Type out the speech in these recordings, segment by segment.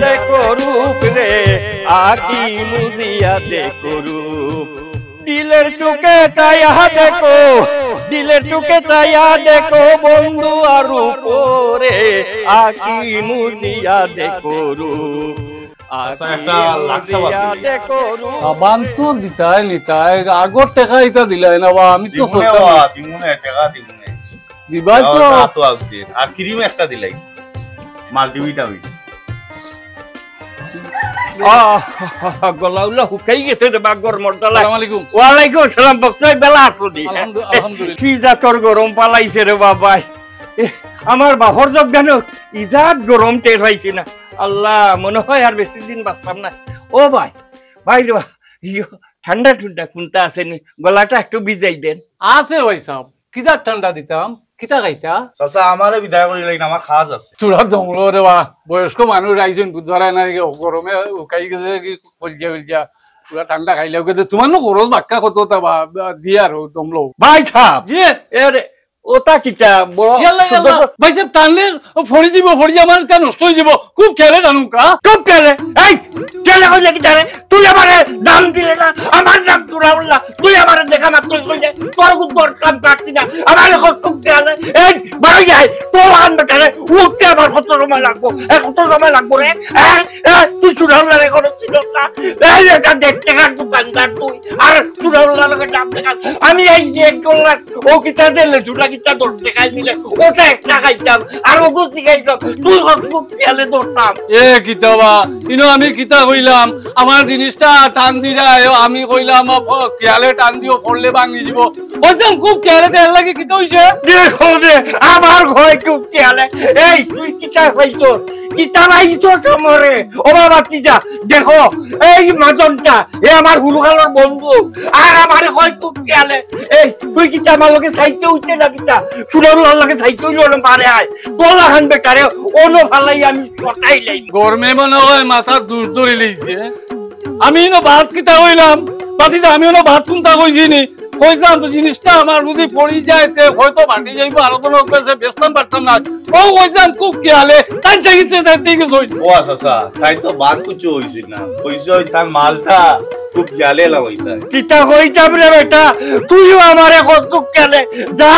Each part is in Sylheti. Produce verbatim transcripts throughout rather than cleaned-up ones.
দেখো রূপ রে, আঁখি মুজিয়া দেখো রূপ। দিলের চোখে চাইয়া দেখো, দিলের চোখে চাইয়া দেখো বন্ধু আর রূপ রে, আঁখি মুজিয়া দেখো রূপ। আচ্ছা, একটা লাকসা বাদ দিবি। দেখো রূপ। সাবান তো দিতায় নিতায়, আগর টেকা ইতা দিলায় না বা, আমি তো দিমুনে সরকার বা, দিমুনে, টেকা দিমুনে। দিবাই তো। আর ক্রিম একটা দিলাই, মাল্টিভিটামিন। আহ, গলা উলা হুকাই গেছে রে বা, গরমর জ্বালায়। আসসালামু আলাইকুম। ওয়ালাইকুম আসসালাম, বক্তা ভাই, ভালা আছো নি? আলহামদু-, আলহামদুলিল্লাহ। কি জাতর গরম পালাইছে রে বাবাই। এ, আমার বাপর জব কেন ইজাত গরম টের পাইছি না। আল্লাহ, মনে হয় আর বেশি দিন বাঁচতাম না। ও ভাই, ভাই রে বা, ইয়ো, ঠান্ডা ঠান্ডা কোনটা আছে নি? গলাটা একটু ভিজাই দেন। আছে ভাই সাহেব, কিজার ঠান্ডা দিতাম? কিতা খাইতা? চাচা, আমারে বিদায় করি লাইন, আমার কাজ আছে। তোরা দমলো রে বা, বয়স্ক মানুষ আইছইন, বুধবার না, গরমে উকাই গেছে কি কলজা উলজা। তোরা ঠান্ডা খাইলে উকে দে, তোমার না খরচ বাক্কা কত তা বা, বা, দিয়া আর দমলো। ভাই সাহেব, জি। এর ওটা কিতা বড় ইয়াল্লা, ইয়াল্লা। ভাই সাহেব, টানলে ও ফড়ি দিব, ফড়ি আমার তা নষ্ট হয়ে যাব। খুব খেয়ালে টানুকা। খুব খেয়ালে? এই, খেয়ালে কইলে কিতা রে? তুই আমারে নাম দিলে না, আমার নাম তুরাউল্লাহ। তুই আমারে দেখা মাত্র কইলে, তোর খুব দরকার পাচ্ছি না। আমার এখন খুব খেয়ালে। এই, বাড়ি যায়, তোর আনবে কেন? উঠতে আমার কত সময় লাগবো? এ, কত সময় লাগবো রে? হ্যাঁ? হ্যাঁ? তুই তুরাউল্লাহ রে কোনো চিনস না? এই, এটা দেড় টাকার দোকানদার তুই। আর তুরাউল্লাহ লোকের নাম দেখাস। আমি এই যে এক করলাম, ও কিতা যে লেচুটা কিতা ধরতে খাই দিলে, ওটা একটা খাইতাম, আর ওগো শিখাইতাম, তুই হকমুখ খেয়ালে ধরতাম। এ কিতা বা, ইনো আমি কিতা কইলাম, আমার জিনিসটা টান দি যায়, আমি কইলাম, আ, ফ-, খেয়ালে টান দিও, পড়লে ভাঙি দিব। কইতাম খুব খেয়ালে, তো এর লাগি কিতা হইছে? দেখো রে, আমার ঘরে খুব খেয়ালে। এই, তুই কিতা কইছস? কিতা পাইছস আমারে? ও বাবা, কি যা, দেখো, এই মাজনটা, এ আমার হুরুকালর বন্ধু, আর আমারে কয় খুব খেয়ালে। এই, তুই কিতা আমার লগে চাইতে উঠতে না কিতা? সুনাম লগে চাইতে হইল না, বারে আয়। তোলা খান বেটারে, অনো ফালাই আমি কটাই লাইম। গরমে মনে হয় মাথার দুষ ধরি লইছে। আমি ইনো ভাত কিতা কইলাম, বাতিজা, আমি ইনো ভাত কুনতা কইছি নি? কইলাম তো জিনিসটা আমার যদি পড়ি যায়, তে হয়তো ভাঙি যাইব, আরো কোনো কাছে বেচতাম পারতাম না। ও কইলাম খুব খেয়ালে, তাই চাইছে, তাই ঠিক আছে। ও আচ্ছা, আচ্ছা, তাই তো বাদ কিছু হইছে না। কইছে ওই তার মালটা খুব খেয়ালে লাগাইতা। কিতা কইতাম রে বেটা, তুইও আমারে কত খেয়ালে। যা,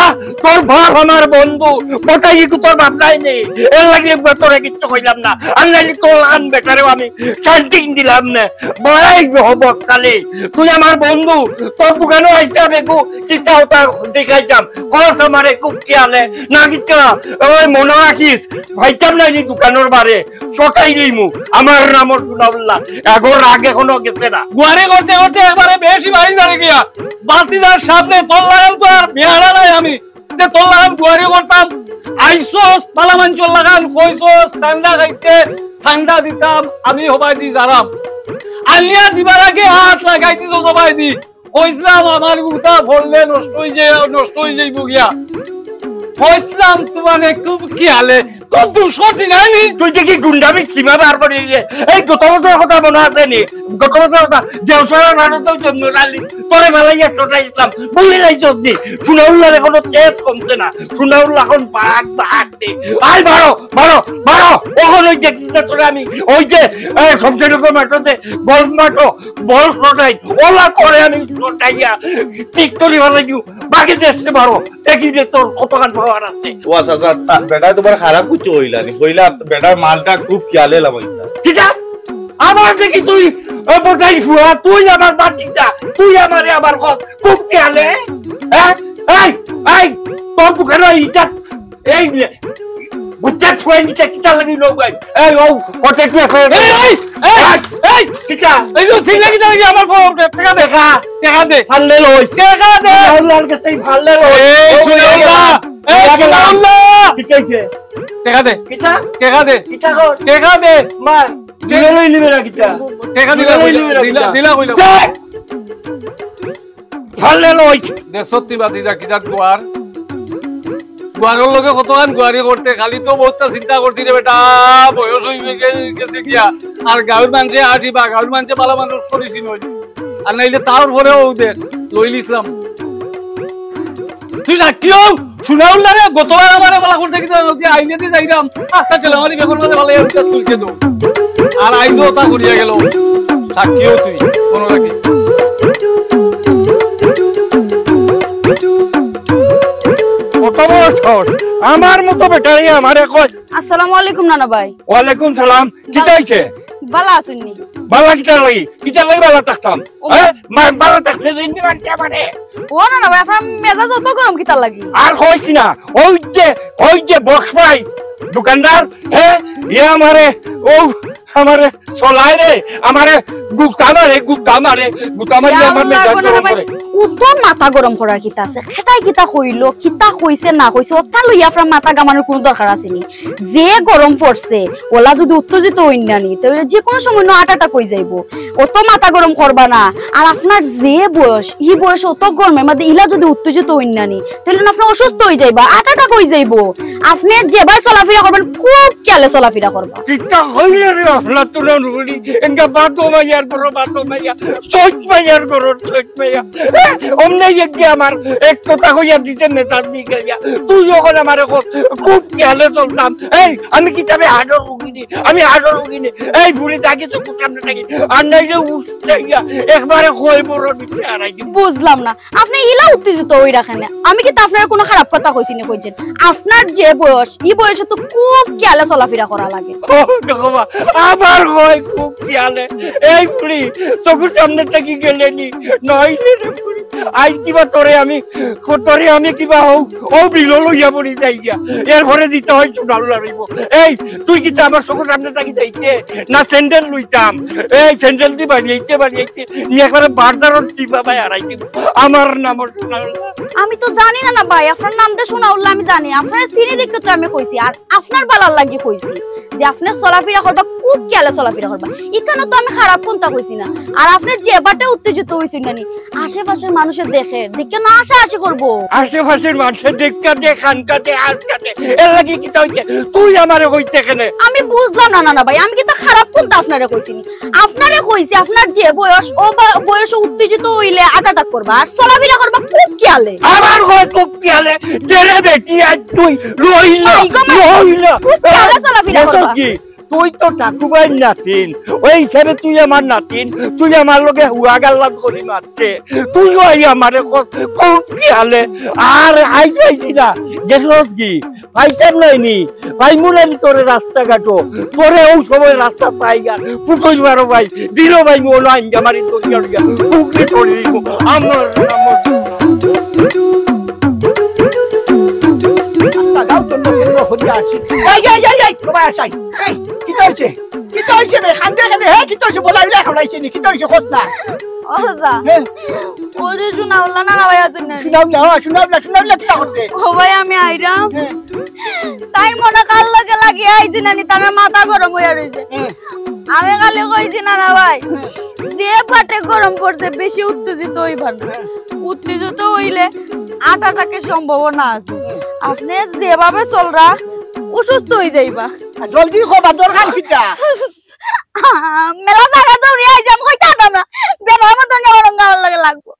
তোর বাপ আমার বন্ধু, বেটা, ই তোর বাপ নাই নি? এর লাগি একবার তোরে কিচ্ছু কইলাম না। আর নাইলে তোর লাখান বেটারেও আমি শান্তি দিলাম না। বড়াই হবক কালে, তুই আমার বন্ধু, তোর দোকানও আইসা বেগু, কিতা ওটা দেখাইতাম। কস আমারে খুব খেয়ালে, না কিতা? ওই মনে রাখিস, ভাইতাম না এই দোকানের বারে, সকাই লইমু। আমার নাম সুনাউল্লাহ, এগো রাগ এখনো গেছে না। গুয়ারি করতে করতে একবারে বেশি বাড়ি দাঁড়িয়ে গিয়া, বাতিজার সামনে তোর লাগান তো আর বেহারা নাই আমি। যে তোর লাগান গুয়ারি করতাম, আইসস পালা মানষর লাগান, কইসস ঠান্ডা খাইতে, ঠান্ডা দিতাম, আমি হবাই দি যারাম। আলিয়া দিবার আগে হাত লাগাই দিস হবাই দি। কইছিলাম আমার গুতা ফড়লে নষ্ট হই যায়, নষ্ট হই যাইব গিয়া। কইছিলাম তোমারে খুব খেয়ালে, তো দুশো দিনাইনি। তুই দেখি গুন্ডামি সীমা বার করে দিলে। এই গত বছর কথা মনে আছে নি? গত বছর কথা, দেওসরা নানো তো জন্ম আলী, তোরে বেলাই একশোটা ইসলাম, বুঝে যাইছ নি? সুনাউল্লাহর এখনো তেজ কমছে না, সুনাউল্লাহ এখন বাঘ, বাঘ দে। আই বারো, বারো, বারো, ওখানে ওই দেখছিস না তোরে আমি, ওই যে, এ, শমশেরনগর মাঠে, বল মাঠো, বল ফটাই, ওলা করে আমি ফটাইয়া, ঠিক করে ভালো বাকি দেখতে পারো। দেখি যে তোর কতখান পাওয়ার আছে। ও আচ্ছা, আচ্ছা, তা বেটা তোমার খারাপ কিছু হইলা নি, হইলা বেটার মালটা খুব খেয়ালে লাগাইতা। কিতা? আমার দেখি তুই, এ, বোঝাই ফুয়া, তুই আমার বাতিজা, তুই আমারে আমার কস, খুব খেয়ালে, হ্যাঁ? এই, এই, তোর দোকানে ইটা, এই নে, বুঝতে ছুঁয়ে নিতে কিতা লাগি লোক ভাই? এই, ও, কত একটু আছে? এই, এই, এই, এই, এই, কিতা? এই যে সিংলা কিতা লাগি আমার ফোন, টাকা দে। টাকা, টাকা দে। ফাললে লই। টাকা দে। আল্লাহর কাছে ফাললে লই। এই, ও, সুনাউল্লাহ, এই, সুনাউল্লাহ। কিতা হইছে? টাকা দে। কিতা? টাকা দে। কিতা কর? টাকা দে। মা, দিলে লই নিবে না কিতা? টাকা দিলা দিলে লই কইলা, নিবে না দিলা, কিতা? দিলা কইলা। দে। ফাললে লই। দে সত্যি বাতিজা কিতা গুয়ার। গুয়ারর লগে কতখান গুয়ারি করতে, খালি তো বহুতটা চিন্তা করছি রে বেটা, বয়স হই গে-, গেছে গিয়া। আর গাঁওর মানষে আটি বা গাঁওর মানষে ভালা মানুষ করিস নই। আর নাইলে তার পরেও দেখ, লইলিছিলাম। তুই সাক্ষী হও, সুনাউল্লাহ রে, গতবার আমারে বলা করতে কিতা নদী আইনে দি যাইরাম, আস্তা ঠেলা মারি বেগর মাঝে ভালো তুলছে তো। আর আইজও তা করিয়া গেল। সাক্ষীও তুই, মনো রাখিস। কত বড় সাহস! আমার মতো বেটারে আমারে কয়। আসসালামু আলাইকুম নানা ভাই। ওয়ালাইকুম সালাম। কিতা অইছে? বালা আছইন নি? বালা কিতার লাগি? কিতার লাগি বালা থাকতাম? ও হ্যাঁ? মা-, বালা থাকতে দিন নি মানছে আমারে। ও নানা ভাই, আপনার মেজাজ অত গরম কিতার লাগি? আর কইস না, ওই যে, ওই যে বক্স ভাই দোকানদার, হ্যাঁ, ইয়ে আমারে, ও আমারে চলায় রে, আমারে গুতা মারে, গুতা মারে, গুতা মারলে আমার মেজাজ গরম করে। উত্তম মাথা গরম করার কিতা আছে? খেটাই কিতা কইলো, কিতা কইছে না কইছে, ওটা লইয়া আপনার মাথা গামানোর কোনো দরকার আছে নি? যে গরম পড়ছে, ওলা যদি উত্তেজিত হইন না নি, তাহলে যে কোনো সময় না আটাটা কই যাইবো। অত মাথা গরম করবা না। আর আপনার যে বয়স, ই বয়স অত গরমের মধ্যে ইলা যদি উত্তেজিত হইন না নি, তাহলে না আপনি অসুস্থ হয়ে যাইবা, আটাটা কই যাইবো। আপনি যেভাবে চলাফেরা করবেন, খুব খেয়ালে চলাফেরা করবা। কিতা কইলে রে আফলাতুন নুরি, এনকা বাতো মাইয়ার করো, বাতো মাইয়া, চৈত মাইয়ার করো, চৈত মাইয়া। এ, অমনে এগিয়ে আমার এক কথা কইয়া দিছে নেতার দিকে গিয়া। তুই যখন আমারে কো-, খুব খেয়ালে চলতাম। এই, আমি কিতাবে হার্টর রুগী নি, আমি হার্টর রুগী নি। এই বুড়ি থাকি তো কুটাম না থাকি। আর নাইলে উঠতে গিয়া একবারে কই বড় নিচে হারাই দিব। বুঝলাম না। আপনি ইলা উত্তেজিত হই রাখেন না। আমি কিন্তু আপনার কোনো খারাপ কথা কইছি না কইছেন। আপনার যে বয়স, ই বয়সে তো খুব খেয়ালে চলাফেরা করা লাগে। ও, দেখো বা, আবার হয় খুব খেয়ালে। এই বুড়ি, চকুর সামনে থাকি গেলে নি, নইলে রে বুড়ি। আইজ কিবা তোরে আমি, তোরে আমি কিবা হও, ও বিলো লইয়া পড়ি যাই গিয়া। এরপরে দিতে হয় চুনাল লড়াইব। এই, তুই কিতা আমার চকুর সামনে থাকি যাইতে? না স্যান্ডেল লইতাম। এই স্যান্ডেল দি বাড়ি আইতে, বাড়ি আইতে। নি একবারে বারদারর চিপা ভাই হারাই দিব। আমার নাম হলো সোনাউল্লাহ। আমি তো জানি না, না ভাই, আপনার নাম তো সোনাউল্লাহ আমি জানি। আপনার চিনি দেখতে তো আমি কইছি। আর আপনার বালার লাগি কইছি যে আপনি চলাফেরা করবা খুব খেয়ালে চলাফেরা করবা। এখানে তো আমি খারাপ কোনটা কইছি না। আর আপনি যে বাটে উত্তেজিত হইছেন না নি, আশেপাশের মানুষে দেখে, দেখে না আশা আশি করবো। আশেপাশের মানুষে দেখা দে, খানকা দে, আটকা দে। এর লাগি কিতা হইছে? তুই আমারে কইতে কেনে? আমি বুঝলাম না, না, না ভাই, আমি কিতা খারাপ কোনটা আপনারে কইছি নি? আপনারে কইছি, আপনার যে বয়স, ও বা-, বয়সে উত্তেজিত হইলে আটাটা করবা, আর চলাফেরা করবা খুব খেয়ালে। আবার কয় খুব খেয়ালে, জেরে বেটি আর তুই রইল, ভাই গো, ভাই। রইল। খুব খেয়ালে চলাফেরা করবা। কি? তুই তো ঠাকুরবাইর নাতিন, ওই হিসাবে তুই আমার নাতিন, তুই আমার লগে হুয়া গাল্লাম করি মারতে, তুইও আই আমারে কর, খুব খেয়ালে। আর আই পাইছি না, গেছস কি? পাইতাম নাই নি, পাইমু না নি তোরে রাস্তাঘাটো, তোরে ওই সময় রাস্তা পাইগা, পুকুর মারো ভাই, দিল ভাই, মন আইঙ্গা মারি তোর গা, পুকুরে পড়ে দিব, আমার, আমার। আস্তা গাউ তো নতুন হরিয়া আছি। এই, এই, এই, এই, বাবা, আসাই। এই, কিতা হইছে? কিতা হইছে বে? খান্দে খান্দে, হে, কিতা হইছে? বলা হইলে এখন আইছে নি? কিতা হইছে? খোঁজ না। ও দাদা। হে? ও যে সোনাউল্লাহ না, না ভাই, আছেন না? সোনাউল্লাহ, ও, সোনাউল্লাহ, সোনাউল্লাহ কিতা করছে? ও ভাই, আমি আইরাম। হে। তাই মনে কার লগে লাগিয়া আইছি নানি, তার মাথা গরম হইয়া রইছে। হে। আমি খালি কইছি না, না ভাই, যে পাটে গরম পড়ছে, বেশি উত্তেজিত হইবা না। উত্তেজিত হইলে আটাটাকে সম্ভাবনা আছে। আপনি যেভাবে চলরা, অসুস্থ হয়ে যাইবা। আর জলদি খোবা, দরকার কিতা? মেলা জায়গা দৌড়িয়া আইছি, আমি কইতাম না। বেটার মতন যখন গাওয়ার লগে লাগবো।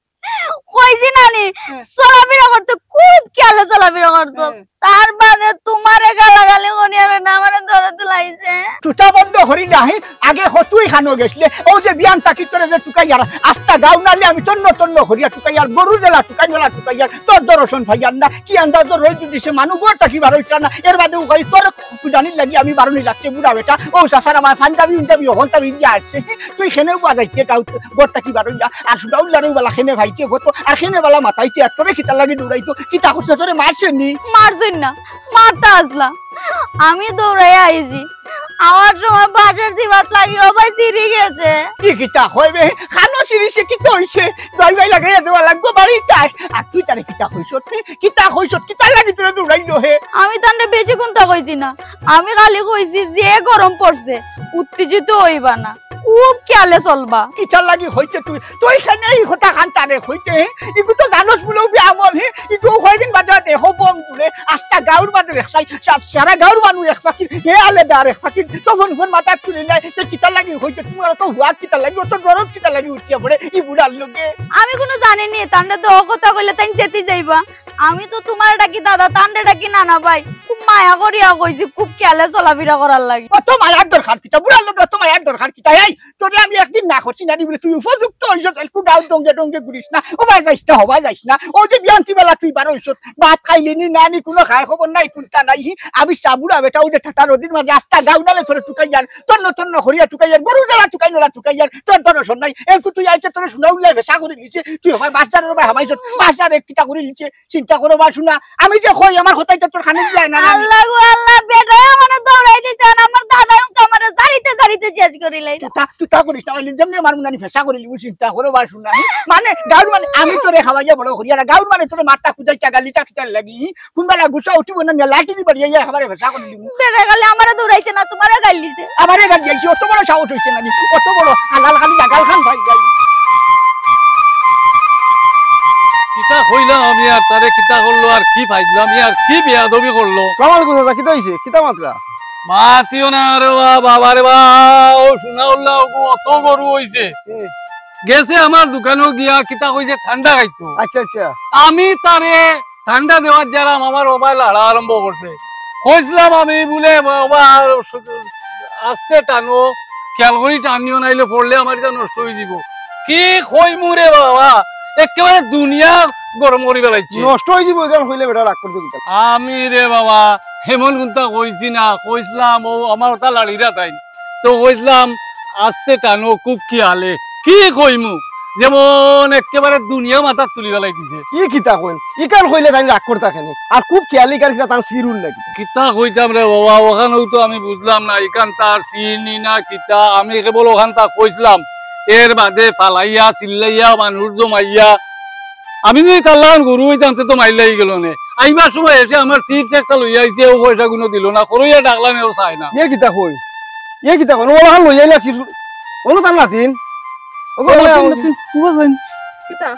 কইছি না নি, হুম। চলাফেরা করতে খুব খেয়ালে চলাফেরা করতো। হুম। তার বাদে তোমারে গালাগালি করিয়া বেটা আমারে ধরে দিলাইছে। চুটা বন্ধ করি না, হে? আগে হ তুই খানো গেছলে, ও যে বিয়ান তাকি তোরে যে টুকাইয়ার, আস্তা গাউ নালে আমি তন্ন তন্ন করিয়া টুকাইয়ার, গরু জেলা টুকাই মেলা টুকাইয়ার, তোর দর্শন পাইয়ার না, কি আন্দাজ তোর রই যদি সে মানু ঘর থাকি বারইতা না, এর বাদে উকাই তোর জানির লাগি আমি বারনি লাগছে বুড়া বেটা, ও চাচার আমার পাঞ্জাবি উঞ্জাবি হকলতা বিরিয়া আসছে, তুই খেনেও বাজাইতে গাউ ঘর থাকি বারইয়া, আর সুদাউল্লারে বালা খেনে ভাইতে হতো, আর খেনে বালা মাতাইতে, আর তোরে কিতা লাগি দৌড়াইতো, কিতা করছে তোরে মারছে নি? মারছইন না, মারতা আসলা। আমি দৌড়াই আইছি। আমার সময় বাজার দিবার লাগি ও ভাই চিরি গেছে। কি কিতা কইবে? খানো চিরিছে, কিতা হইছে? ভাই ভাই লাগাইয়া দেওয়া লাগবো বাড়িটায়। আর তুই তারে কিতা কইছত? কিতা কইছত? কিতা লাগি তোরে দৌড়াইলো হে? আমি তানরে বেশি কুন্তা কইছি না। আমি খালি কইছি যে গরম পড়ছে, উত্তেজিত হইবা না। খুব খেয়ালে চলবা। কিতার লাগি হইতে তুই? তুই কেনে এই কথা খান তারে হইতে, হে? ইগু তো জানোস বুলেও বে আমল, হে? ইগু কয়দিন বাদে দেখো বং বুলে, আস্তা গাউর বাদে দেখছাই, সা-, সারা গাউর মানু এক ফাকির, হে আলে দার এক ফাকির, তো ফোন ফোন মাথা তুলে নাই, তো কিতার লাগি হইতে, তোমার তো হুয়া কিতার লাগি, অত দরদ কিতার লাগি উঠিয়া পড়ে, ই বুড়ার লগে। আমি কোনো জানি নি, তানরে তো ও কথা কইলে তাইন চেতি যাইবা। আমি তো তোমার ডাকি দাদা, তানরে ডাকি নানা ভাই। খুব মায়া করিয়া কইছি, খুব খেয়ালে চলাফিরা করার লাগি। অত মায়ার দরকার কিতা? বুড়ার লগে অত মায়ার দরকার কিতা? এই, তোরে আমি একদিন না করছি না নি বুলে, তুই উপযুক্ত অইছস, একটু গাউর ডঙ্গে ডঙ্গে ঘুরিস না, ওবা যাইস না, হবা যাইস না। অউ যে বিয়ান্তি বেলা তুই বার অইছস, ভাত খাইলি নি না নি, কুনু খায় খবর নাই, কুনতা নাই। হি, আমি চাবুড়া বেটা, অউ যে ঠাটা রডির মাঝে আস্তা গাউ নালে তোরে টুকাইয়ার, তন্ন তন্ন করিয়া টুকাইয়ার, গরু জ্বালা টুকাই নলা টুকাইয়ার, তোর দরশন নাই। একটু তুই আইতে তোরে শুনা উল্লাই ভেসা করি নিছে, তুই হবায় বাজারের ভাই হামাইছস, বাজারে কিতা করি নিছে, চিন্তা করো বা শুনা, আমি যে কই আমার কথাই তো তোর কানে যায় না, না, আমি আল্লাহ গো আল্লাহ, বেটা আমারে দৌড়াই দিছে, আর আমার দাদায় উনকে আমারে জারিতে জারিতে শেষ করিলাই। তুই তা, তুই তা করিস না, আমি যেমনি আমার মুনানি ফেসা করি লিবু, চিন্তা করো বা শুনা। মানে, গাউর মানে, আমি তোরে খাওয়াইয়া বড় করিয়ার, গাউর মানে তোরে মারতা কুদাইতা গালিতা কিতার লাগি, কুনবেলা গুছা উঠিব না, লাঠি দি বাড়িয়া আমারে ফেসা করি লিবু। বেটা খালি আমারে দৌড়াইছে না, তোমারে গাইল দিছে। আমারে গাইল দিছে, অত বড় সাহস অইছে না নি, অত বড় হালাল খালি লাগাল খান ভাই গাইল। কিতা কইলাম আমি আর তারে, কিতা করলো আর কি ফাইজলামি আর কি বেয়াদবি করলো। সালাম আলাইকুম চাচা, কিতা অইছে? কিতা মাতরা? মাতিও না রে বা, বাবা রে বা, ও শুনা উল্লা, ও অত গরু অইছে। হুম। গেছে আমার দোকানো গিয়া কিতা কইছে ঠান্ডা খাইতো। আচ্ছা, আচ্ছা। আমি তারে ঠান্ডা দেওয়ার যারাম আমার ওবায় লাড়া আরম্ভ করছে। কইছিলাম আমি বুলে, "বাবা, আস্তে টানো, খেয়াল করি টানিও, নাইলে পড়লে আমার ইটা নষ্ট অইযিবো।" কি কইমু রে বাবা, একেবারে দুনিয়া গরম করি ফালাইছে। নষ্ট অইযিবো, ইখান কইলে বেটা রাগ করতো কিতা? আমি রে বাবা, এমন কুনতা কইছি না, কইছিলাম ও আমার ওটা লাড়িরা তাই। তো কইছিলাম, "আস্তে টানো, খুব খেয়ালে।" কি কইমু? যেমন একেবারে দুনিয়া মাথাত তুলি ফালাই দিছে। ই কিতা কইন? ইখান কইলে তাইন রাগ করতা কেনে? আর খুব খেয়ালে ইখান কিতা তান সিরুন নাকি? কিতা কইতাম রে বাবা, ওখানেও তো আমি বুঝলাম না, ইখান তার সির নি না কিতা, আমি কেবল ওখান তা কইছিলাম। এর বাদে ফালাইয়া, চিল্লাইয়া, মানুষ জমাইয়া, আমি যদি তার লাখান গরু অইতাম, তে তো মাইর লাগি গেলো নে। আইবার সময় এসে আমার চিপস একটা লইয়া আইছে, ও পয়সা কুনো দিলো না, খরইয়া ডাকলাম, এও চায় না। ইয়ে কিতা কই? ইয়ে কিতা কই? ও লাখান লইয়া আইলা চিপস, ও তার নাতিন। ও গো, ও নাতিন, নাতিন, ও যাইন। কিতা?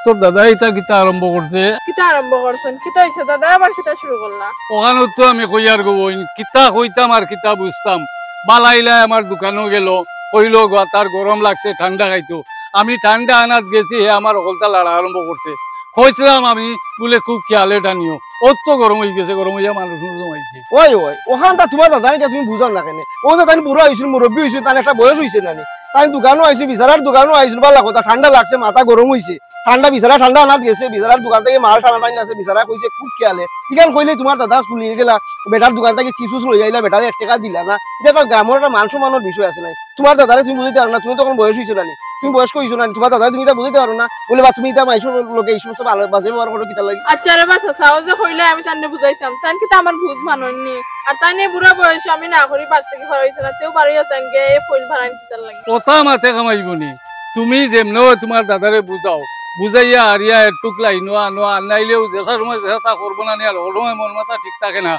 তোর দাদায় ইটা কিতা আরম্ভ করছে? কিতা আরম্ভ করছইন? কিতা অইছে দাদা? আবার কিতা শুরু করলা? ওখানেও তো আমি কইয়ার গো বইন, কিতা কইতাম আর কিতা বুঝতাম। বালাইলায় আমার দোকানো গেলো, কইলো গো, তার গরম লাগছে, ঠান্ডা খাইতো। আমি ঠান্ডা আনাত গেছি, হে আমার হকলতা লাড়া আরম্ভ করছে। কইছিলাম আমি, বুলে, "খুব খেয়ালে টানিও।" অত গরম অইগেছে, গরম অইয়া মানুষ জমাইছে। ওই, ওই, ওখান তা তোমার দাদারে কিয়া তুমি বুঝাও না কেনে? ও যে তাইন বুড়া অইছইন, মুরব্বি অইছইন, তান একটা বয়স অইছে না নি? তাইন দোকানো আইছইন, বিচারার দোকানো আইছইন, বালা কথা, ঠান্ডা লাগছে, মাথা গরম অইছে। ঠান্ডা, বিচারা ঠান্ডা আনাত গেছে, বিচারার দোকান থাকি মাল টানা টানি আছে, বিচারা কইছে খুব খেয়ালে। ইখান কইলে তোমার দাদা স্কুলে গেলা, বেটার দোকান থাকি চিপস লই আইলা, বেটারে এক টেকা দিলা না। ইটা একটা গ্রামর একটা মান সম্মানর বিষয় আছে নাই? তোমার দাদারে তুমি বুঝাইতে পারো না, তুমি তখন বয়স অইছো না নি, তুমি বয়স্ক অইছো না নি, তোমার দাদারে তুমি ইটা বুঝাইতে পারো না। বুলে, "বা তুমি ইটা মাইনষর লগে ই সমস্ত ভালা বাজে ব্যবহার করো কিতার লাগি?" আচ্ছা রে বা চাচা, ও যে কইলে আমি তানরে বুঝাইতাম, তান কিতা আমার বুঝ মানইন নি? আর তাইন ই বুড়া বয়সে আমি না করি বাড়ি থাকি বার অইতা না, তেউ বার অইয়া যাইন গিয়া, এ ফইল ভাড়াইন কিতার লাগি? কথা মাতে কামাইবো নি। তুমি যেমনে অয় তোমার দাদারে বুঝাও, বুঝাইয়া আরিয়া একটুক লাইনো আনো, আর নাইলেও যেসা সময় যেসা তা করবো না নি, আর ওর সময় মন মাথা ঠিক থাকে না,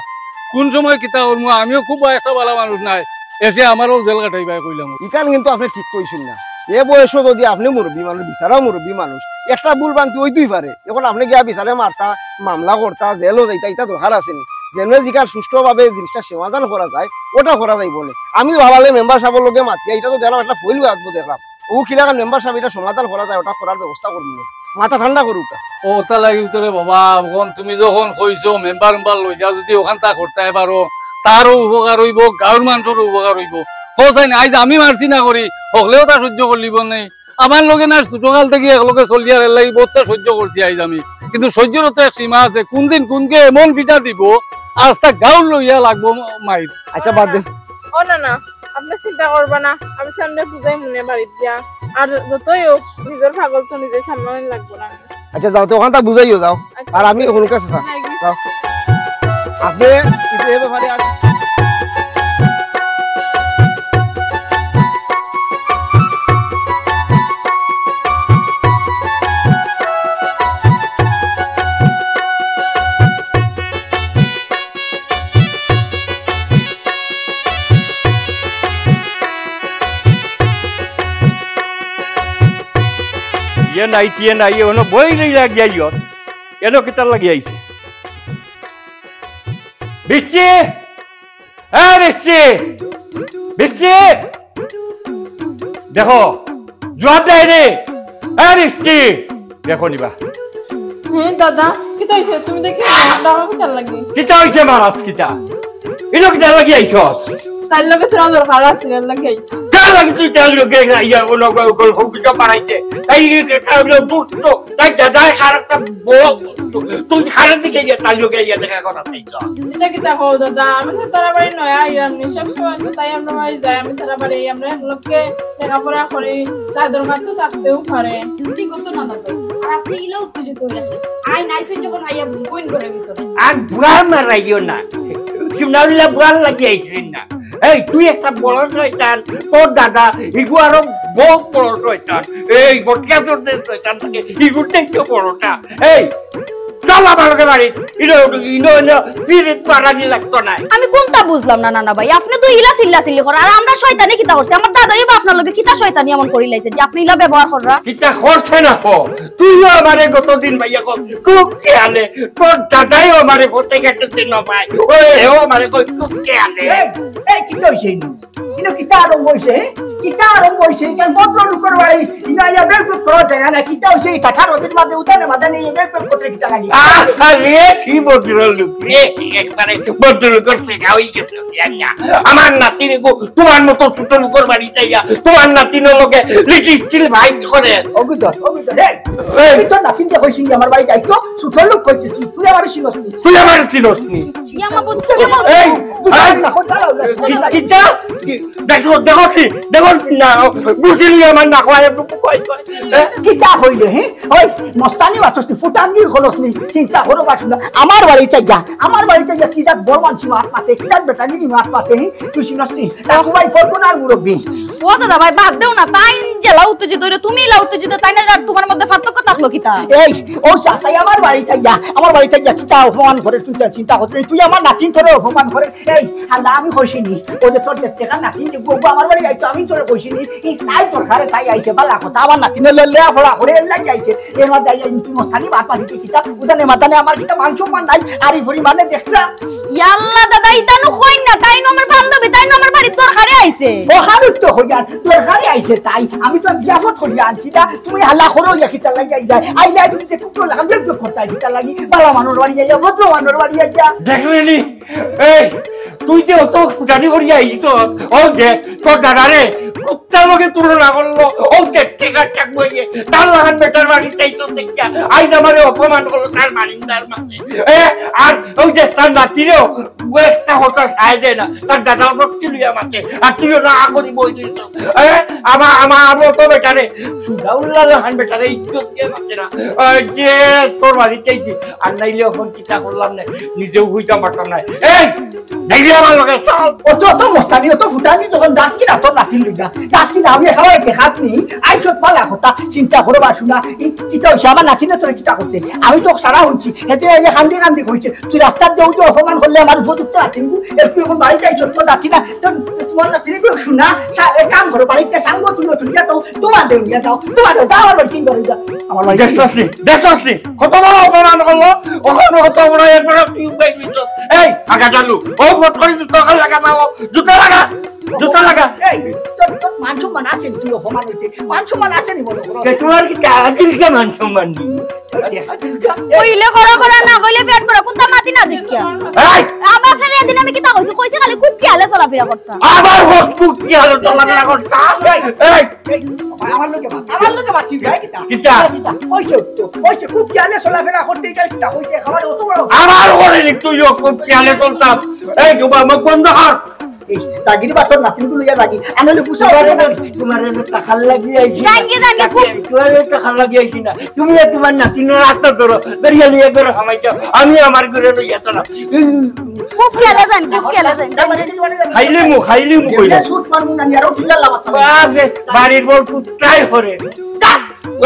কুন সময় কিতা করমু, আমিও খুব একটা ভালা মানুষ নায়, এসে আমারও জেল কাটাইবায় কইলাম। ইখান কিন্তু আপনে ঠিক কইছইন না। এ বয়সো যদি আপনে মুরব্বি মানুষ, বিচারাও মুরব্বি মানুষ, একটা ভুল ভ্রান্তি অইতেউ পারে। এখন আপনে গিয়া বিচারে মারতা, মামলা করতা, জেলও যাইতা, ইটা দরকার আছে নি? যেমনে যেখান সুষ্ঠুভাবে জিনিসটা সমাধান করা যায়, ওটা করা যাইবো নে। আমি ভাবলাম মেম্বার সাবর লগে মাতিয়া, ইটা তো দেখলাম একটা ফইল বাজবো দেখলাম। ও কিলাখান মেম্বার সাব ইটা সমাধান করা যায়, ওটা করার ব্যবস্থা করমু নে। মাথা ঠান্ডা করুক্কা। ও, ওটা লাগি তো রে বাবা, অখন তুমি যখন কইছো মেম্বার উম্বার লইয়া যদি ওখান তা করতায় পারো, তারও উপকার অইবো, গাউর মানষরও উপকার অইবো। কও চাই না, আইজ আমি মারছি না করি, হকলেও তা সহ্য করলিবো নে। আমার লগে না ছোটকাল থাকি একলগে চলিয়ার, এর লাগি বউততা সহ্য করছি আইজ আমি। কিন্তু সহ্যরও তো এক সীমা আছে, কুনদিন কুনকে এমন পিটা দিবো, আস্তা গাউর লইয়া লাগবো মাইর। আচ্ছা, বাদ দেন। ও না, না, আপনে চিন্তা করবা না, আমি সামনে বুঝাইমু নে বাড়িত গিয়া। আর যতই হোক, নিজর পাগল তো নিজে সামলানি লাগবো না। আচ্ছা, যাও তো, ওখান তা বুঝাইও, যাও। আচ্ছা। আর আমি ওখান কাছে যাও। যাও। আপনে ইটা এ ব্যাপারে আর ইয়ে নাই, তিয়ে নাই, ইয়ে অনো বই লই লাগিয়া ইয়ত। এনো কিতার লাগি আইছে? বিচ্ছি! এ বিচ্ছি! বিচ্ছি! দেখো, জুয়াব দেয় রে। এ বিচ্ছি! দেখো নিবা। হুম, দাদা, কি তো অইছে, তুমি দেখি, আমরা কিতার লাগি? কিতা অইছে মহারাজ, কিতা? ইনো কিতার লাগি আইছস? তার লগে তোরা দরকার আছে, এর লাগি আইছি। কার লাগি তুই তার লগে ইয়া, অনো গ-, গল্প গুজব বাড়াইতে? তাই কার লগে দুষ্ট, তাই দাদায় কার একটা বউ, তুই কার দিকে গিয়া তার লগে ইয়া দেখা করা চাইছস? ইটা কিতা কও দাদা, আমি তো তারা বাড়ি নয়া আইলাম নি, সব সময় তো তাই আমরা বাড়ি যাই, আমি তারা বাড়ি, আমরা একলগে লেখাপড়া করি, তার দরকার তো থাকতেও পারে। ঠিক তো না দাদা, আর আপনি ইলা উত্তেজিত হইলেন। আই নাইছইন যখন আইয়া বইন করে ভিতরে। আর বুড়া মারাইও না। সিমনাউল্লাহ বুড়ার লাগি আইছিলেন না। এই, তুই একটা বড় শয়তান, তোর দাদা, ইগু আরো বহুত বড় শয়তান। এই, বটকা তোর যে শয়তান থাকে, ইগুর চাইতে বড়টা। এই, চল আমার লগে বাড়ি। ইনো, ইনো, ইনো, পিরিত পারানি লাগতো না। আমি কোনটা বুঝলাম না, নানা ভাই? আপনি তো ইলা চিল্লা চিল্লি করেন। আর আমরা শয়তানি কিতা করছি? আমার দাদাই বা আপনার লগে কিতা শয়তানি এমন করি লাইছে যে আপনি ইলা ব্যবহার কররা? কিতা করছে না কো? তুইও আমারে গতদিন ভাইয়া কো, খুব খেয়ালে। তোর দাদাইও আমারে ফতে গেছে না ভাই। ওই, হেও আমারে কই, খুব খেয়ালে। এই, এই, কিতা হইছে ইনো? ইনো কিতা আরম্ভ হইছে, হে? কিতা আরম্ভ হইছে? ইখান ভদ্রলোকর বাড়ি, ইনো আইয়া বেকুব করা যায় না। কিতা হইছে? ইটা ঠারো দিন মাঝে উঠানে মাঝে নেই, বেকুব করতে কিতা লাগি? আরে, কি ভদ্রলোক রে? একবারে ভদ্রলোকর সেটা হই গেছে, জানি না। আমার নাতিন গো, তোমার মতো ছোট লোকর বাড়িতে আইয়া, তোমার নাতিনর লগে লিটিল স্টিল ফাইট করে। অগুদর, অগুদর, এই, এই। আমি তোর নাতিনকে কইছি নি আমার বাড়িত আইতো, ছোট লোক কইতে তুই, তুই আমার চিনস নি। তুই আমার চিনস নি। ইয়ামা বুঝ, ইয়ামা এই, এই, না, খোঁজ দাঁড়াও, না, খোঁজ কি-, দাঁড়াও। কিতা? কি-, দেখো, দেখো কি, দেখো কি না, বুঝলি আমার না কয়, কয়, কয়, এ? কিতা হইলে, হে? ওই, মস্তানি মাতস নি, ফুটাঙ্গি খলস নি, চিন্তা করো বাসু না। আমার বাড়িতে যা, আমার বাড়িতে যা, কি জাত বড় মানসি মাত মাতে, কি জাত বেটাগিরি মাত মাতে, হে? তুই চিনস নি? ঠাকুমাই ফরগুনার মুরব্বি। ও দাদা ভাই, বাদ দেও না, তাই জেলা উত্তেজিত হইলে তুমি ইলা উত্তেজিত, তাই না, আর তোমার মধ্যে পার্থক্য থাকলো কিতা? এই, ও চাচাই আমার বাড়িতে যা, আমার বাড়িতে যা, কিতা অপমান করে তুই চিন্তা করতে, তুই আমার নাতিন তোরে অপমান করে, এই, হালা, আমি কইছি নি, ও যে তোর দেড় টেকার নাতিন যে গো, গো আমার বাড়ি যাইতো, আমি তোরে কইছি নি, এই তাই দরকারে তাই আইছে, বালা কথা, আমার নাতিনে লে-, লেয়া পড়া করে এর লাগি আইছে, এর মাঝে আইয়া তুই মস্তানি বাদ পাবি কি কিতা, উদানে মাতানে আমার কিতা মান সম্মান নাই, আর এই পরিমাণে দেখরা। ইয়াল্লা দাদা, ইতা নু কইন না, তাই নু আমার বান্ধবী, তাই নু আমার বাড়ির দরকারে আইছে। ও হারুত তো হইয়ার, দরকারে আইছে তাই, আমি তো জিয়াফত করিয়া আনছি না, তুমি হালা করো ইয়া কিতা লাগি আইলা, আইলা তুমি যে কুকুর লাগাম বেগ বেগ করতে কিতা লাগি, বালা মানুষ বাড়ি যাইয়া, ভদ্র মানুষ বাড়ি যাইয়া। দেখলে নি? এই, তুই যে অত ফুটানি করিয়া আইলি তো, ও দেখ, তোর দাদারে কুত্তার লগে তুলনা করলো, ও দেখ, টেকা টেক বইয়ে, তার লাখান বেটার বাড়ি চাইতো দেখিয়া, আইজ আমারে অপমান করলো তার মারিন্দার মাঝে। এ, আর ওই যে তার নাতিরেও, ও একটা কথা সায় দেয় না, তার দাদা শক্তি লইয়া মাতে, আর তুইও না করি বই দিস। এ, আমার, আমার, আমার তো বেটারে, সুজাউল্লাহ লাখান বেটারে ইজ্জত দিয়ে মাতে না। ওই যে তোর বাড়ি চাইছি, আর নাইলে এখন কিতা করলাম না, নিজেও হইতাম পারতাম না। এই, যাইবি আমার লগে, চল। অত, অত মস্তানি, অত ফুটানি, তখন যাস কি না তোর নাতিন লইয়া? যাস কি না? আমি এখানে দেখাত নি, আই সব বালা কথা, চিন্তা করো বাসু না। ই কিতা হইছে? আমার নাতিনে তোরে কিতা করছে? আমি তো সারা শুনছি, হেতে এই যে কান্দি কান্দি কইছে, তুই রাস্তার দেও যে অপমান করলে আমার উপযুক্ত নাতিন গু, এর তুই এখন বাড়ি যাই সত্য নাতি না, তোর, তোমার নাতিনে কেউ শুনা, সা-, এক কাম করো, বাড়িতে সাঙ্গ তুলো, তুলিয়া দাও, তোমার দেও নিয়ে যাও, তোমার দেও, যাও আমার বাড়িতে, এই বাড়ি যাও, আমার বাড়িতে। দেখছস নি? দেখছস নি? কত বড় অপমান করলো, ওখানে কত বড় একবার তুই উবাই দিত। এই, আগা চালু, ও ফট করে জুতা লাগা না, ও জুতা লাগা, জুতা লাগা। এই, তোর, তোর মান সম্মান আছে নি? তুই অপমান হইতে, মান সম্মান আছে নি মনে করো? কে তোমার কি আদিলকে মান সম্মান নেই? ওই দেখা দিলকা। কইলে খরা খরা, না কইলে পেট ভরা, কোনটা মাতি না দেখিয়া। এই! আবার ফের এদিন আমি কিতা কইছি? কইছি খালি খুব খেয়ালে চলাফেরা করতা। আবার হোক, খুব খেয়ালে চলাফেরা করতা। এই! এই! এই, আমার লগে মাত, আমার লগে মাত, ঠিক আছে, কিতা? কিতা? কিতা? ওই যে তো, ওই যে খুব খেয়ালে চলাফেরা করতে গেলে কিতা? ওই যে একেবারে অত বড়। আবার করে নি তুইও খুব খেয়ালে চলতাম। এই, জুবা, মুখ বন্ধ কর। এই, দাগির বাতর নাতিন গুলো ইয়া দাগি। আনলে গুছা তোমার হবে না। এনে, তোমার এনে টাকার লাগি আইছি না। জানগি, জানগি, খুব তোমার এনে টাকার লাগি আইছি না। তুমি আর তোমার নাতিনর আত্মা ধরো। ধরিয়া লইয়া ধরো, হামাই যাও। আমি আমার ঘরে লইয়া চলো। খুব খেয়ালে যান, খুব খেয়ালে যান। খাইলিমু, খাইলিমু কইলা। যেটা শুট মারমু না, আরো চিল্লা লাগাত। বাপ রে, বাড়ির বউ কুত্তায় করে।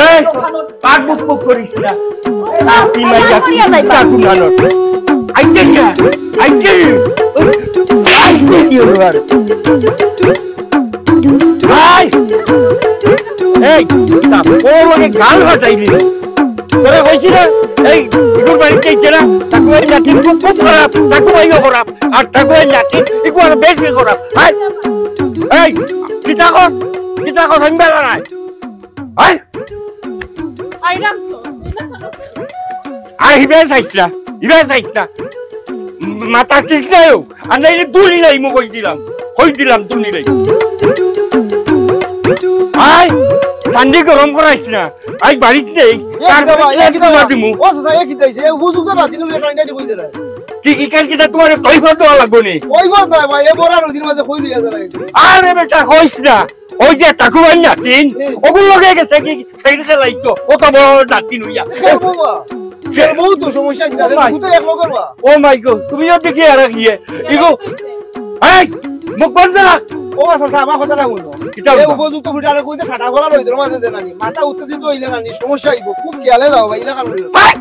এই, পাক বুক বুক করিস না। আপনি মাইয়া করিয়া যাইবা। কাকু নানো। আইতে না, আইতে। আইতে কি হলো আর? ভাই! এই, তা বড় লোকে গাল ফাটাইলি। তোরা কইছি না, এই, ইগুর বাড়িতে আইছে না, তাকু ভাই নাতিন খুব, খুব খারাপ, তাকু ভাইও খারাপ, আর তাকু ভাই নাতিন, ইগু আরো বেশি খারাপ। ভাই! এই, কিতা কর? কিতা কর? আমি বেলা নাই। এই! আইরাম তো। আর হিবায় চাইছ না, হিবায় চাইছ না। মাথা ঠিক নাই ও। আর নাইলে দুনি নাই মু কই দিলাম। কই দিলাম দুনি নাই। আয়, ঠান্ডি গরম করাইছ না। আই বাড়িত নেই। এ কিতা বা, এ কিতা বা? দিমু। ও চাচা, এ কিতা অইছে? এ উপযুক্ত না, দিন উঠে টাইম টাইম কই দিলা। কি, কি কার কিতা তোমার কই ফল দেওয়া লাগবো নি? কই ফল না বা, এ বড় নদীর মাঝে কই লইয়া যারা। আরে বেটা, কইছ না। ওই যে ঠাকুমার নাতিন, হুম। ওগুর লগে গেছে কি, খেল খেলাইতো, ও তো বড় নাতিন হইয়া। খেলবো বা, খেলবো তো সমস্যা কি আছে? ও মাই। তুই তো এক লগর বা। ও মাই গো, তুমিও দেখি আর গিয়ে। ইগো, এই, মুখ বন্ধ রাখ। ও আচ্ছা, আচ্ছা, আমার কথাটা হুনো। কিতা এ হুনবা? উপযুক্ত ফুটারে কইতে ঠাটা করা রইতো মাঝে দেনানি। মাথা উত্তেজিত হইলে নানি, সমস্যা হইব। খুব খেয়ালে যাও ভাই, এলাকার হইল। ভাই,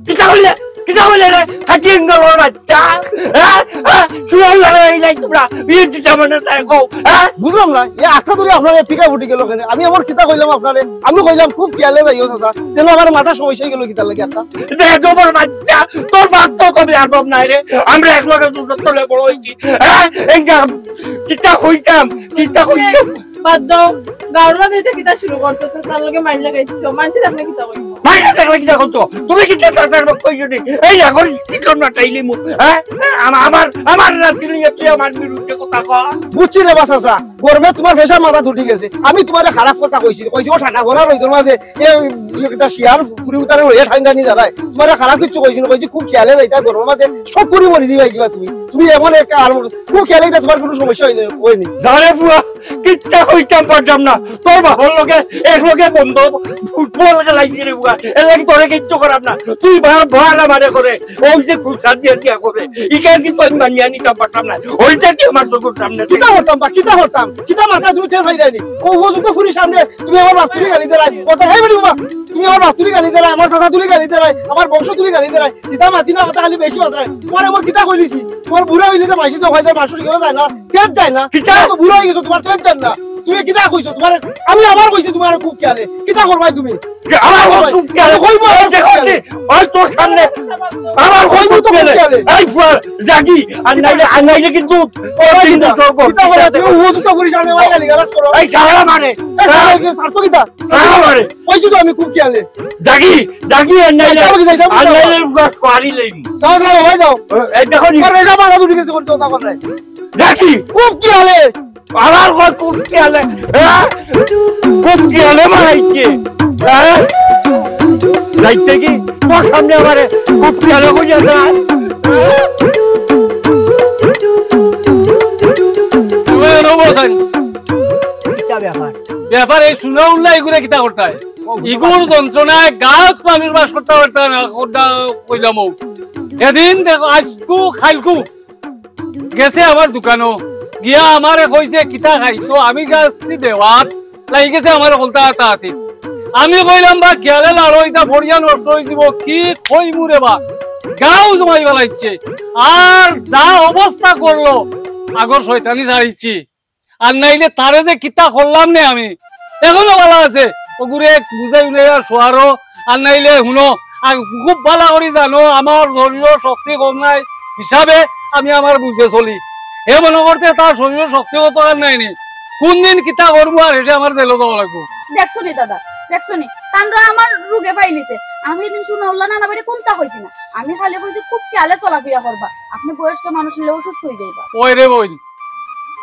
কিতা হইলে? কিতা হইলে রে? খাটি এঙ্গলর বাচ্চা। হ্যাঁ? হ্যাঁ? চুয়াল লড়াই নাই তোমরা। বিয়ে দিতে মনে চায় কও। হ্যাঁ? বুঝলাম না, এ আস্থা ধরে আপনার পিকা ফুটি গেল কেন? আমি আমার কিতা কইলাম আপনারে? আমি কইলাম খুব খেয়ালে যাইও চাচা। তেন আমার মাথা সমস্যা হয়ে গেল কিতার লাগে একটা? বেদবর বাচ্চা, তোর বাপ তো কবে আর বাপ নাই রে। আমরা এক লগে দুটো তলে বড় হইছি। হ্যাঁ? এই যা, কিতা কইতাম, কিতা কইতাম। বাদ দাও, গাঁওর মাঝে এটা কিতা শুরু করছো? চাচার লগে মাইর লাগাইছো, মানষে দেখলে কিতা কইবো? মানষে দেখলে কিতা করতো? তুমি কিতা চাচার বাপ কইছো নি? এই এখন কি করবো না তাইলে মু-, হ্যাঁ? আমা-, আমার, আমার নাতি লইয়া তুই আমার বিরুদ্ধে কথা কর? বুঝছি রে বা চাচা, গরমে তোমার ফেশার মাথা উঠি গেছে। আমি তোমারে খারাপ কথা কইছি, কইছি ও ঠাটা করা রইতো না যে এ, এ, একটা শিয়াল ফুরি উতারে রইয়া ঠান্ডা নি দাঁড়ায়। তোমারে খারাপ কিছু কইছি না, কইছি খুব খেয়ালে যাইতা গরমের মাঝে শখ করি মরি দিবা কিবা তুমি। তুমি এমন একটা আর খুব খেয়ালে যাইতা, তোমার কোনো সমস্যা হয়নি, হয়নি। জানে বুয়া, কিচ্ছা কইতাম পারতাম না। তোর বাবার লগে এক লগে বন্ধ ফুটবল খেলাইছি রে বুয়া। এর লাগি তোরে কিচ্ছু করাম না। তুই বার বার আমারে করে, ওই যে খুচা দিয়া দিয়া করে। ইখান কিন্তু আমি মানিয়া নিতাম পারতাম না। ওই যে কি আমার চোখের সামনে কিতা করতাম বা, কিতা করতাম? কিতা মাথা তুমি টের পাইরায় নি? ও, ও যুক্ত ফুরির সামনে তুমি আমার বাপ তুলি গালি দেরায়। ও তো খাই বেটি বাবা। তুমি আমার বাপ তুলি গালি দেরায়, আমার চাচা তুলি গালি দেরায়, আমার বংশ তুলি গালি দেরায়। কিতা মাতি না কথা খালি বেশি মাতরায়। তোমার আমার কিতা কইলিছি? তোমার বুড়া হইলে তো মাইসি চোখ যায়, মাসুর কেউ যায় না। তেজ যায় না। কিতা? তুমি তো বুড়া হয়ে গেছো, তোমার তেজ যায় না। তুমি কিতা কইছো? তোমার আমি আবার কইছি তোমার খুব খেয়ালে। কিতা করবাই তুমি? যে আমার খুব খেয়ালে। আমি কইবো, এই দেখো খেয়ালে। যে, ওই তোর সামনে আমার কইবো খুব তো খেয়ালে। খেয়ালে। এই ফুয়ার জাগি, আর নাইলে, আর নাইলে কিন্তু তোর ওই কিন্তু কিতা? তোর কিতা করবা? তুমি হুজুর তো করিস, আমি আমার গালি গালাজ করো। এই সারা মারে। এই সারা কি স্বার্থ কিতা? সারা মারে। কইছি তো আমি খুব খেয়ালে। জাগি, জাগি, আর নাইলে, যাইতাম কি, যাইতাম কি, আর যাইতাম? নাইলে উগা কোয়ারি লইম। যাও, যাও, ভাই, যাও। এই দেখো নি। আরে, যা বাধা দুটি গেছে, করতে কথা কথা। জাগি। খুব খেয়ালে। আবার কর কোন খেয়ালে? হ্যাঁ? কোন খেয়ালে মারাইছে? হ্যাঁ? যাইতে কি? তোর সামনে আমারে কোন খেয়ালে কইয়া যায়? ওই রবো সাইন। কিতা ব্যাপার? ব্যাপার এই শুনা উল্লা এগুলা কিতা করতায়? ও, বুঝতে ইগুর পারছি। যন্ত্রণায় গাঁওত মানুষ বাস করতা পারতা না, কোনটা কইলাম ও। এদিন দেখো, আজকু, খাইলকু, গেছে আমার দোকানো, গিয়া আমারে কইছে, "কিতা খাইছো?" আমি গেছি দেওয়াত, লাগি গেছে আমার হলতা হাতা হাতি। আমি কইলাম, "বা, খেয়ালে লাড়ো, ইটা ফড়িয়া নষ্ট হই দিব, কি কইমু রে বা?" গাঁও জমাই বেলাইছে, আর যা অবস্থা করলো, আগর শয়তানি ছাড়িছি। আর নাইলে তারে যে কিতা করলাম নে আমি, এখনো ভালা আছে। ওগুরে বুঝাই উনাইয়া শোয়ারো, আর নাইলে হুনো, আর খুব ভালা করি জানো, আমার শরীরর শক্তি কম নাই হিসাবে আমি আমার বুঝে চলি। হে মনে করতে তার শরীরর শক্তি কত আর নাই নি, কোন দিন কিতা করবো আর হেসে আমার জেলো যাওয়া লাগবো। দেখছো নি দাদা, দেখছো নি, তানরা আমার রোগে ফাইলিছে। আমি এদিন শুনা উল্লা নানা বাইরে কোনটা কইছি না, আমি খালি কইছি খুব খেয়ালে চলাফেরা করবা, আপনি বয়স্ক মানুষ নিলে অসুস্থ হয়ে যাইবা। ওই রে বইন,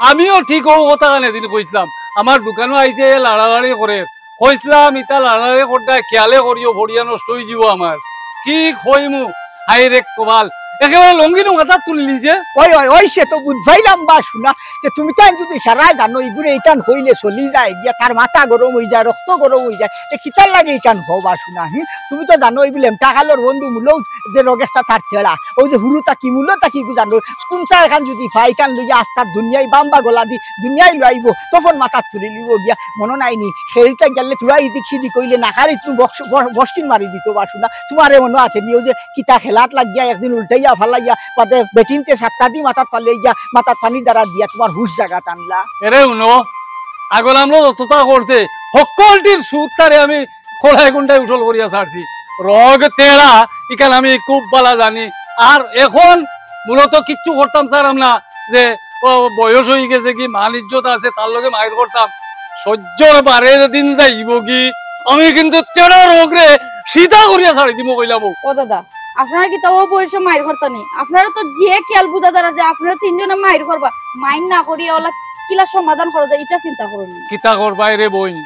আমিও ঠিক ও কথা কানে দিন কইছিলাম। আমার দোকানো আইছে, এ লাড়ালাড়ি করে। কইছিলাম, "ইতা লাড়ালাড়ি করডা, খেয়ালে করিও, ভরিয়া নষ্ট হই যিবো আমার।" কি কইমু? হায় রে কপাল, একেবারে লঙ্গিনু মাথাত তুলি নিছে। ওই, ওই, ওই, সে তো বুঝাইলাম বা শুনা, যে তুমি তাই যদি সারা জানো, ইগুরে ইতান হইলে চলি যায় গিয়া, তার মাথা গরম হই যায়, রক্ত গরম হই যায়, এ কিতার লাগে ইতান হবা শুনা, হি? তুমি তো জানো, এই লেমটা কালোর বন্ধু মূলও যে রগেস্তা তার ছেড়া, ওই যে হুরু তাকি মূল তাকি গু জানো, কোনটা এখান যদি পাই, ইখান লইয়া আস্তার দুনিয়াই বাম্বা গলা দি, দুনিয়াই লইব, তখন মাথাত তুলি লিব গিয়া, মনো নাই নি, খেলতে গেলে তোরা ইদিক সিদিক কইলে না খালি তুমি বক্স-, বস-, বসকিন মারি দিত বা শুনা, তোমারে মনো আছে নি, ওই যে কিতা খেলাত লাগিয়া একদিন উল্টাইয়া ফালাইয়া, বাদে বেটিনতে সাতটা দি মাথাত ফালাইয়া, মাথাত পানি দ্বারা দিয়া তোমার হুশ জাগাত আনলা। এরে হুনো, আগলাম লো যতটা করছে, হক্কলটির সুদ তারে আমি খোলায় গুন্ডায় উসল করিয়া ছাড়ছি। রগ তেড়া, ইখান আমি খুব ভালা জানি। আর এখন মূলত কিচ্ছু করতাম চাইরাম না, যে ও বয়স হই গেছে কি, মান ইজ্জত আছে, তার লগে মাইর করতাম। সহ্যর বারে যেদিন যাইব কি, আমি কিন্তু তেড়া রগরে সিধা করিয়া ছাড়ি দিমু কইলাম। ও দাদা, আপনারা কিতা অউ বয়সো মাইর করতা নি? আপনারা তো যে খেয়াল বুঝা যারা যে আপনারা তিনজনে মাইর করবা, মাইর না করিয়া অলা কিলা সমাধান করা যায়, ইটা চিন্তা করুন। কিতা করবায় রে বইন,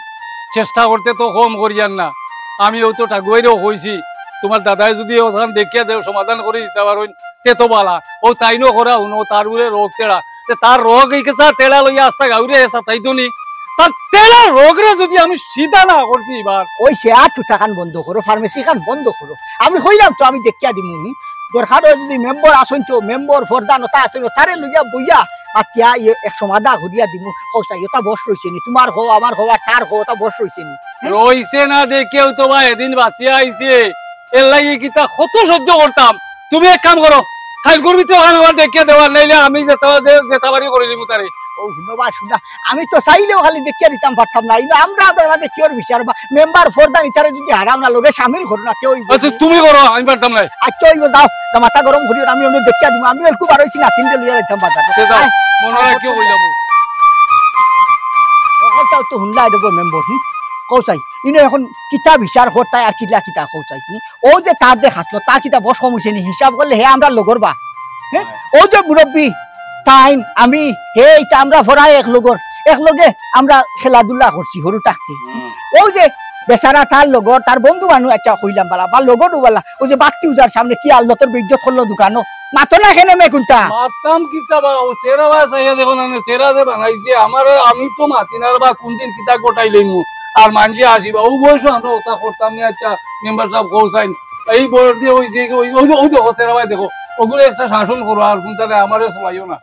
চেষ্টা করতে তো কম করিয়ার না। আমি অউ তো ঠাকুয়াইরেও কইছি, তুমার দাদায় যুদি অখান দেখিয়া দেও সমাধান করি দিতা পারইন, তে তো বালা। অউ তাইনও করা হুনো, তার উপরে রোগ তেড়া। তে তার রোগ ইগেছে তেড়া লইয়া আস্তা গাউরে এসা তাই তো নি। তার তেড়া রোগরে যুদি আমি সিধা না করতে পারি। অউ সে আর তুতাখান বন্ধ করো, ফার্মেসি খান বন্ধ করো। আমি কইলাম তো আমি দেখিয়া দিমু। হুম? দরকার অয় যুদি মেম্বার আছইন তো, মেম্বার প্রধান অতা আছইন, তারে লইয়া বইয়া মাতিয়া ইয়ে এক সমাধা করিয়া দিমু। কও চাই, অতা বশ রইছে নি? তুমার কও, আমার কও, আর তার কও, অতা বশ রইছে নি? হুম? রইছে না দেখিয়াউ তো বা এদিন বাঁচিয়া আইছে। এর লাগি কিতা কত সহ্য করতাম। তুমি এক কাম করো, কাইলকুর ভিতরে অখান আমার দেখিয়া দেও, আর নাইলে আমি যেতা, যে-, যেতা পারি করিলিমু তারে। অউ হুনো বা, হুনো, আমি তো চাইলেও খালি দেখিয়া দিতাম পারতাম না। ইনো আমরা, আমরার মাঝে কিওর বিচার বা, মেম্বার প্রধান ইতারে যুদি হারাও না লগে শামিল করো না, কেউ আচ্ছা, তুমি করো, আমি পারতাম না। আচ্ছা, অইবো, যাও, তা মাথা গরম করিও না, আমি অমনে দেখিয়া দিমু। আমি অল্প বার অইছি, নাতিনরে লইয়া যাইতাম বাজারো। তে যাও, আয়। মনো রাখিও কইলাম। অউ কথাও তো হুনলা, দেখো মেম্বার, হুম? কও চাই, ইনো অখন কিতা বিচার করতায় আর কিলা কিতা কও চাই, হুম? অউ যে তার দেখ আসলো, তার কিতা বশ কম অইছে নি? হিসাব করলে হে আমরার লগর বা। হ্যাঁ? অউ যে মুরব্বি, তাইন, আমি, হে, ইতা আমরা ফরায় এক লগর, এক লগে আমরা খেলাধুলা করছি হুরু থাকতে। হুম। অউ যে বেচারা তার লগর, তার বন্ধু মানুষ, আচ্ছা, কইলাম বালা, বা লগর বালা, অউ যে বাত্তি উজার সামনে কি আল্লতর বেইজ্জত করলো দোকানো, মাতো না কেনে মে কুন্তা? মাততাম কিতা বা, অউ চেহারা বা চাইয়া দেখো না, চেহারা যে বানাইছে, আমারে, আমি তো মাতি না রে বা, কুনদিন কিতা ঘটাই লইমু। আর মানষে আসিবা, অউ বয়সো আমরা অতা করতাম নি। আচ্ছা, মেম্বার সাব কও চাইন, এই বয়স দিয়া অউ যে, অউ, অউ, অউ দেখো, চেহারা বা দেখো, অগুরে একটা শাসন করো, আর কুন্তা নাই, আমারে চলাইও না।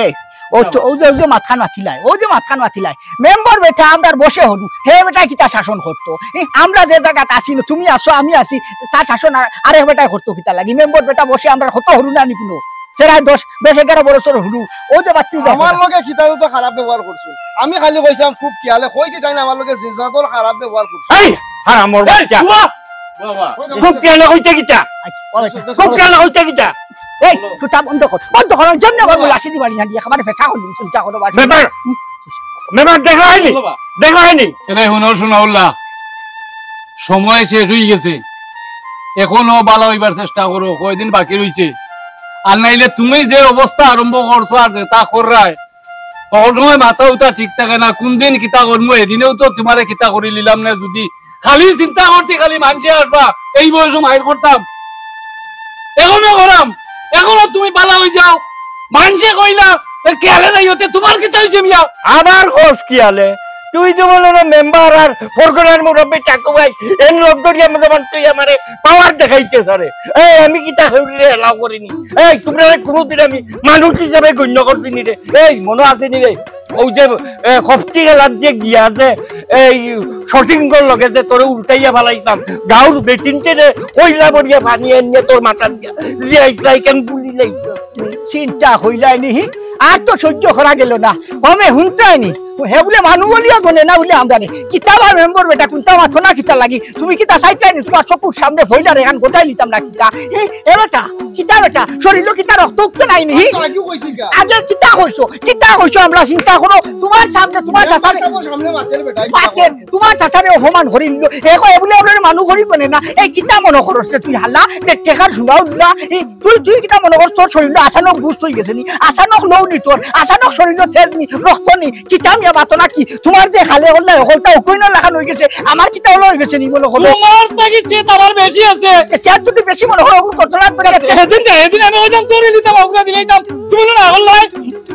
এ, অউ তো, অউ যে, অউ যে মাতখান মাতিলায়, অউ যে মাতখান মাতিলায়। মেম্বার বেটা আমরার বশে হুরু, হে বেটায় কিতা শাসন করতো? এ, আমরা যে জাগাত আছি না, তুমি আছো, আমি আছি, তার শাসন আর, আরেক বেটায় করতো কিতা লাগি? মেম্বার বেটা বশে আমরার কত হুরু না নি কুনু? প্রায় দশ, দশ এগারো বছর হুরু। অউ যে বাত্তি উজার আমার কথা। লগে কিতা তো খারাপ ব্যবহার করছো। আমি খালি কইছিলাম খুব খিয়ালে, কই কি তাইন আমার লগে জিজাতর খারাপ ব্যবহার করছো। এই, হারামর এই, বাচ্চা। বাবা! বাবা! কই দেখো, খুব খিয়ালে কইতে কিতা? আচ্ছা, ও, দেখো, খুব দেখো। খিয়ালে কইতে কিতা? এই, তুতা বন্ধ কর, বন্ধ কর, যেমনে আমার লাশি দিবানি না দিয়া, একেবারে ফেসা করলু, চিন্তা করো, বাদ। মেম্বার, মেম্বার, দেখা অয়নি? বাবা। দেখা অয়নি? এরে, হুনো, শোনাউল্লাহ, সময় শেষ অইগেছে, অখনো বালা অইবার চেষ্টা করো, কয়দিন বাকি রইছে। আর নাইলে তুমি যে অবস্থা আরম্ভ করছো আর যেতা কররায়, হকল সময় মাথা উতা ঠিক থাকে না, কুনদিন কিতা করমু, এদিনেও তো তুমারে কিতা করিলিলাম না। যুদি খালি চিন্তা করছি, খালি মানষে আসবা, এই বয়সো মাইর করতাম, অখনো করাম, অখনো তুমি বালা অইযাও। মানষে কইলা, এ, খিয়ালে যাইও তে, তুমার কিতা অইছে মিয়া? আমার কস খিয়ালে? তুই যেমন অইলে মেম্বার আর ফরগনার মুরব্বি ঠাকুভাই, এন লগ ধরিয়া মনে মন তুই আমারে পাওয়ার দেখাইতে সারে। এই, আমি কিতা কেউরে এলাও করিনি। এই, তুমরারে কুনুদিন আমি মানুষ হিসাবে গণ্য করছি নি রে। এই, মনো আছে নি রে? অউ যে, এ, খফতি খেলাত যে গিয়া যে, এই, শটিংগর লগে যে তোরে উল্টাইয়া ফালাইতাম, গাউর বেটিন্তে রে, কইলা ভরিয়া পানি আনিয়া তোর মাথাত দিয়া, যে আইসলা, ইখান বুলি লাইতো। চিন্তা কইলায় নি, আর তো সহ্য করা গেল না। কমে হুনতায় নি, হে বুলে মানু বলিয়া গনে না বুলে আমরারে। কিতা বা মেম্বার বেটা, কুন্তা মাতো না কিতা লাগি? তুমি কিতা চাইতায় নি, তুমার চকুর সামনে ফইলার এখান গোটাই নিতাম না কিতা? এ, এ বেটা, কিতা বেটা, শরীলো কিতা রক্ত উঠতে নাই নি? তো আগেও কইছি গা। আগে কিতা কইছো? কিতা কইছো? আমরা চিন্তা করো, তুমার সামনে, তুমার মেম্বার চাচারে সাবর সামনে মাতের বেটা, কিতা মাতের, কর? তুমার চাচারে অপমান করিল। এ কয়, এ বুলে আমরারে মানু করি গনে না। এই কিতা মনো করস রে তুই হালা? দেখ, টেকার শোনাউল্লা। এই তুই, তুই কিতা মনো করস? তোর শরীলো আচানক বুঝ অইগেছে নি? আচানক লও নি তোর? আচানক শরীলো তেজ নি, রক্ত নি? কিতা মিয়া মাতো না কি? তুমার যে খালে হল্লা, হকলতা উকইনর লাখান অইগেছে। আমার কিতা অলা অইগেছে নি মনো করো? তুমার থাকি চেত আমার বেশি আছে। এ, চেত যুদি বেশি মনো করো, অগুর ঘটনা তো গেছে। হেদিন না, হেদিন আমি অইলাম তোরে নিতাম, অগুরা দিলাইতাম। তুমি না হল্লাই।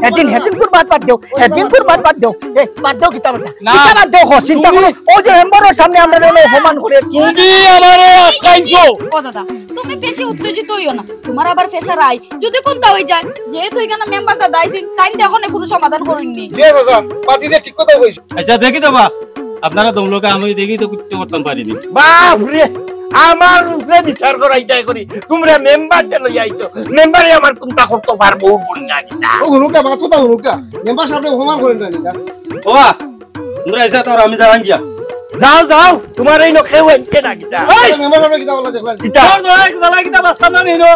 হেদিন, হেদিনকুর মাত বাদ দেও, হেদিনকুর মাত বাদ দেও। এ, বাদ দেও কিতা বেটা? না। কিতা বাদ দেও, হ, চিন্তা তুমি করো। অউ যে মেম্বারর সামনে আমরারে অপমান করে। তুমি আমারে আটকাইছো। ও দাদা, তুমি বেশি উত্তেজিত অইও না। তুমার আবার প্রেশার হাই। যুদি কুন্তা অইযায়, যেহেতু ইখানো মেম্বার দাদা আইছইন, তাইন দেখো নে কুনু সমাধান করইন নি। জি চাচা, পাতি যে ঠিক কথা কইছো। আচ্ছা, দেখি তো বা, আপনারা দমলকে আমি দেখি তো কিচ্ছু করতাম পারি নি। বাপ রে, আমার উপরে বিচার করাইতায় করি, তুমরা মেম্বাররে লইয়া আইছো, মেম্বারে আমার কুন্তা করতো পারবো, ও বন্যা কিতা। ও হুনুকা, মাতো তা হুনুকা, মেম্বার সাবরে অপমান করইন না কিতা। ও বা, তুমরা আইছো তো আমি যাইরাম গিয়া। যাও, যাও, তুমার ইনো কেউ আইছে না কিতা? এই! মেম্বার সাবরে কিতা বলা দেখলা? কিতা? তোর ধরে এক জ্বালা কিতা বাঁচতাম না নিনো।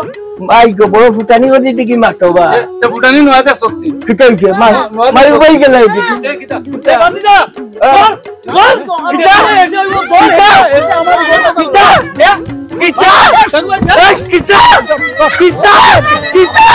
মাই গো, বড় ফুটানি করি দেখি মাতো বা। এ, তে ফুটানি নয় দেখ সত্যি। কিতা অইছে? মা-, নয় দেখ মাই সত্যি। উবাই গেল এই দিকে। দে কিতা? দে বাদ দে। আ? ধর, ধর। কিতা? এসে অইব, ধর, কিতা? এসে, এসে আমার কিতা? এ? কিতা? এই, কিতা? কিতা? কিতা?